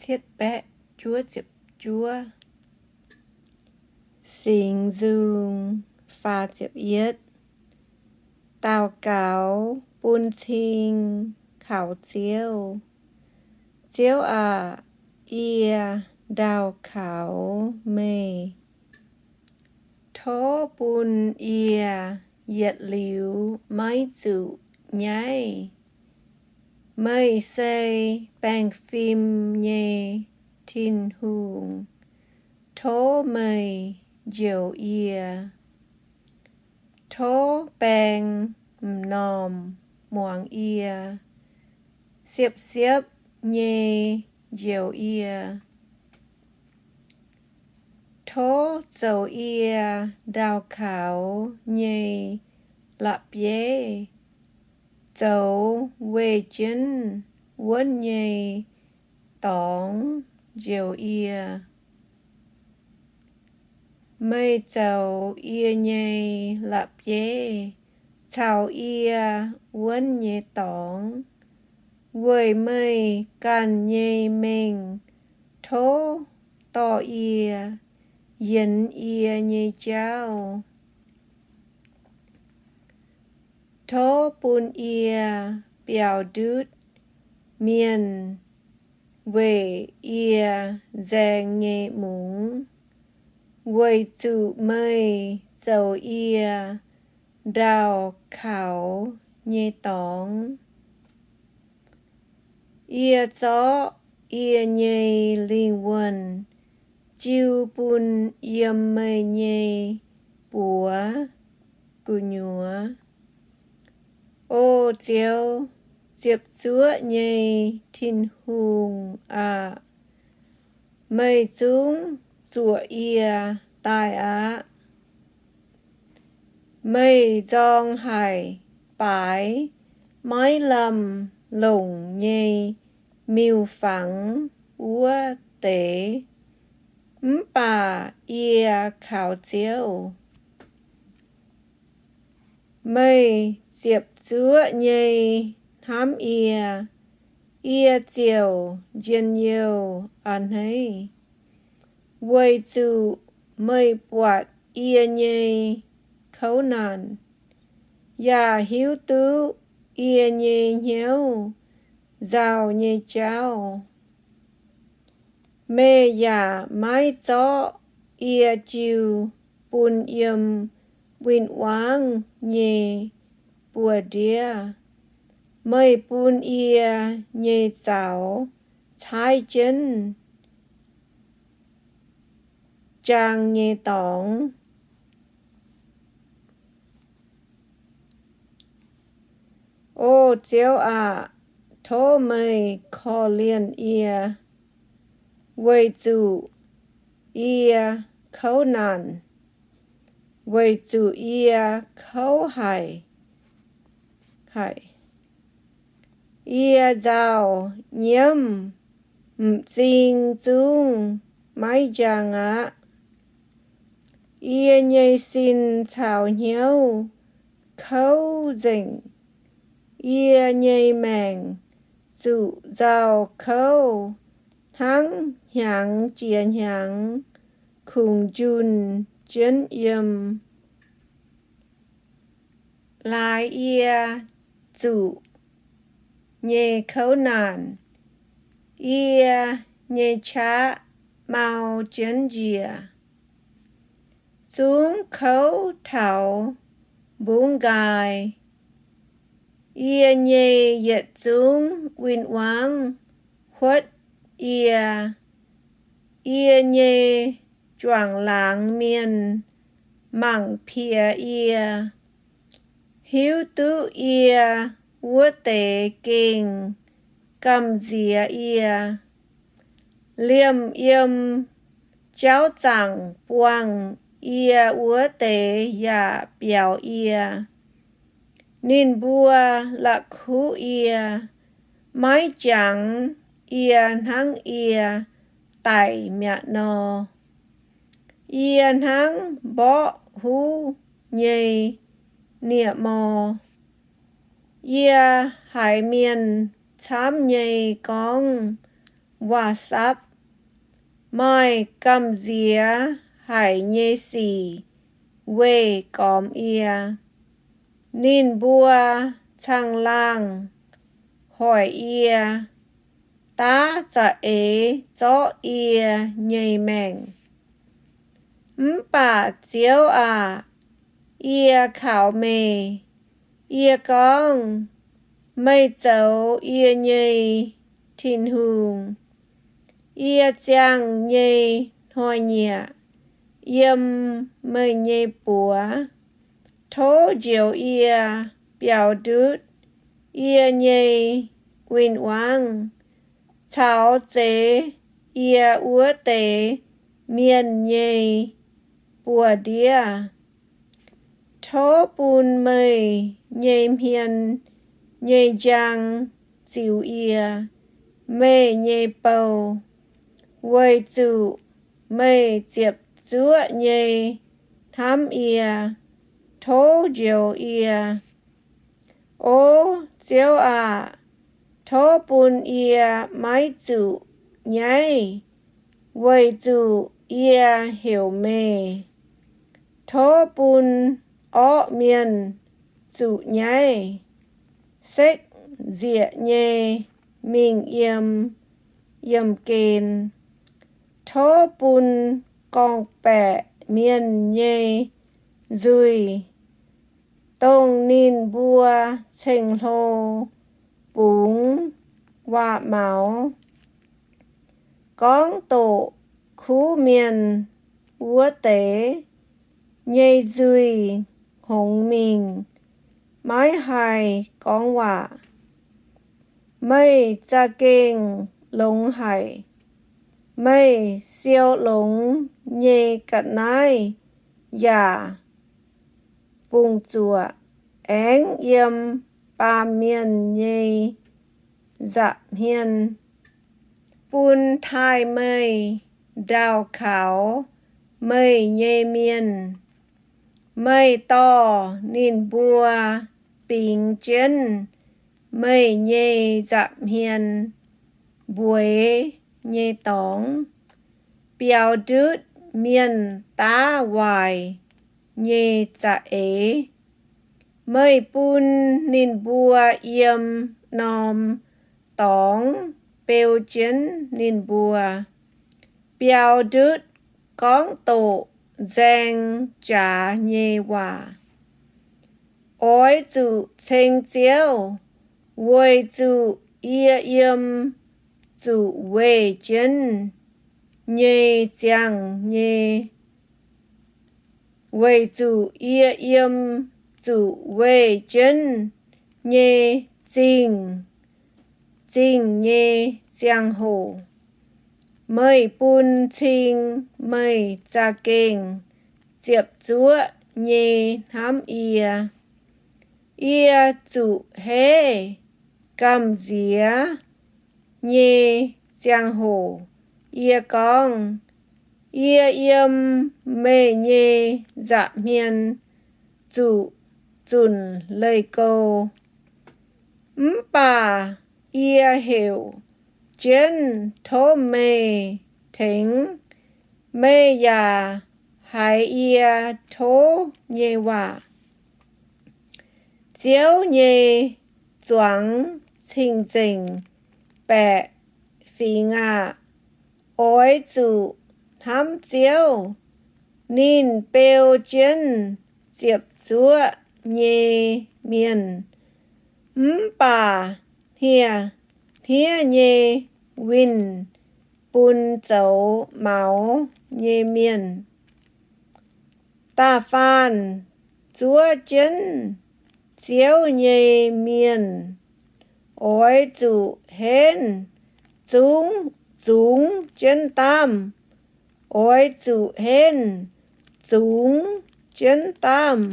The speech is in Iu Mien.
cietv baeqv juov ziepc juov. Singx Nzung faah ziepc yietv. Daux gaux bun cing kaux Ziouv. Ziouv aac, yie ndau kaux meih. Tov bun yie yietc liuz maiv zuqc nyaiv. Meih se baengh fim nyei Tin-Hungh. Tov meih njoux yie. Tov baeng m'normh muangx yie, siepv-siepv nyei njoux yie. Tov zoux yie ndau kaux nyei la'bieiv, zoux weih jienv wuonv nyei dorngx njoux yie. Meih zoux yie nyei la'bieiv caux yie wuonv nyei dorngx, weic meih ganh nyei mengh tov dorh yie yienx yie nyei jauv. Tov bun yie biaux ndutv mienh weic yie nzaeng nyei mungz, weic zuqc meih zoux yie ndau kaux nyei dorngx. Yie zorqv yie nyei lingh wuonh jiu bun yiem meih nyei buoz gu'nyuoz. O Ziouv, ziepc zuoqv nyei Tin-Hungh aah! Meih zungv zuoqc yie daaih aqv. Meih nzorng haic baaix maiv lamh longc nyei miuc-fangx wuov deix, mv baac yie kaux Ziouv. Meih ziepc zuoqv nyei hnamv yie, yie ziouc njien-youh a'hneiv, weic zuqc meih buatc yie nyei kouv naanc, yaac hiuv duqv yie nyei hnyouv nzauh nyei jauv. Meih yaac maiv zorqv yie jiu bun yiem win-wangv nyei buoz-ndiev. Meih bun yie nyei zaux caaiv jienv jaang nyei dorngx. O Ziouv aah! Tov meih korv-lienh yie, weic zuqc yie kouv naanc, weic zuqc yie kouv haic, haic. Yie nzauh nyiemv m'zing zungv maiv njang aqv. Yie nyei sin caux hnyouv kouv nzengc. Yie nyei maengc zuqc nzauh kouv hnangv hnyangx jiex hnyangx kungx njunh jienv yiem. Laaix yie zuqc nyei kouv naanc, yie nyei qaqv mau jienv njiec, zungv kouv taux mbungv nqaai. Yie nyei yietc zungv win-wangv huotv yie. Yie nyei juangc laangz mienh mangc piex yie, hiuv duqv yie wuov deix gengh gamh nziex yie. Liemh yiem jauv zaangc buangh yie wuov deix yaac biaux yie. Ninh mbuo la'kuqv yie, maiv jangx yie hnangv yie daic mi'aqv nor. Yie hnangv mborqv huv nyei nie-mor. Yie haiz mienh camv nyei gorngv, waac-sapv, maaih gamh nziex haic nyei sic weih gormx yie. Ninh mbuo caangh laangh hoic yie, daav za'eix zorqv yie nyei maengc. Mv baac Ziouv aac, yie kaux meih. Yie gorngv, Meih zoux yie nyei Tin-Hungh. Yie ziangh nyei hnoi-nyieqc yiem meih nyei buoz. Tov njoux yie, biaux ndutv yie nyei win-wangv, caux zeix yie wuov deix mienh nyei buoz-ndiev. Tov bun meih nyei hmien nyei njang ziux yie, meih nyei bou, weic zuqc meih ziepc zuoqv nyei hnamv yie. Tov njoux yie. O Ziouv aac, tov bun yie maiv zuqc nyaiv, weic zuqc yie heuc meih. Tov bun orqv mienh zuqc nyaiv, sekv nzieqc nyei mingh yiem yiemh gen. Tov bun gorngv-baeqc mienh nyei nzuih, dongh ninh mbuo ceng-hlo bungx waac-maux, gorngv doqc kuv mienh wuov deix nyei nzuih hngongx mingh, maiv haih gorngv waac. Meih za'gengh longx haic. Meih siou longx nyei ga'naaiv yaac bungx-zuoqc aengx yiem baamh mienh nyei nza'hmien, bun taaih meih ndaauh kaux meih nyei mienh. Meih dorh ninh mbuo bingx jienv meih nyei nza'hmien mbueiz nyei dorngx, biaux ndutv mienh daav waaic nyei za'eix. Meih bun ninh mbuo yiem norm dorngx beu jienv ninh mbuo, biaux ndutv gorngv doqc nzaeng jaax nyei waac. Oix zuqc ceng Ziouv, weic zuqc yie yiem zuqc weih jienv nyei ziangh nyei, weic zuqc yie yiem zuqc weih jienv nyei zingh, zingh nyei ziangh hoc. Meih bun cing meih za'gengh ziepc zuoqv nyei hnamv yie. Yie zuqc heiv gamh nziex nyei ziangh hoc, yie gorngv, Yie yiem meih nyei nza'hmien zuqc zunc leih gou. Mv baac yie heuc jienv tov meih tengx, meih yaac haiz yie tov nyei waac. Ziouv nyei zuangx cing-nzengc baeqc fingx aah! Oix zuqc hnamv Ziouv. Ninh beu jienv ziepc zuoqv nyei mienh, mv baac hniev-hniev nyei winh bun zoux maux nyei mienh. Da'faanh zuov jienv Ziouv nyei mienh oix zuqc henv zungv, zungx jienv daamh. Oix zuqc henv zungx jienv daamh.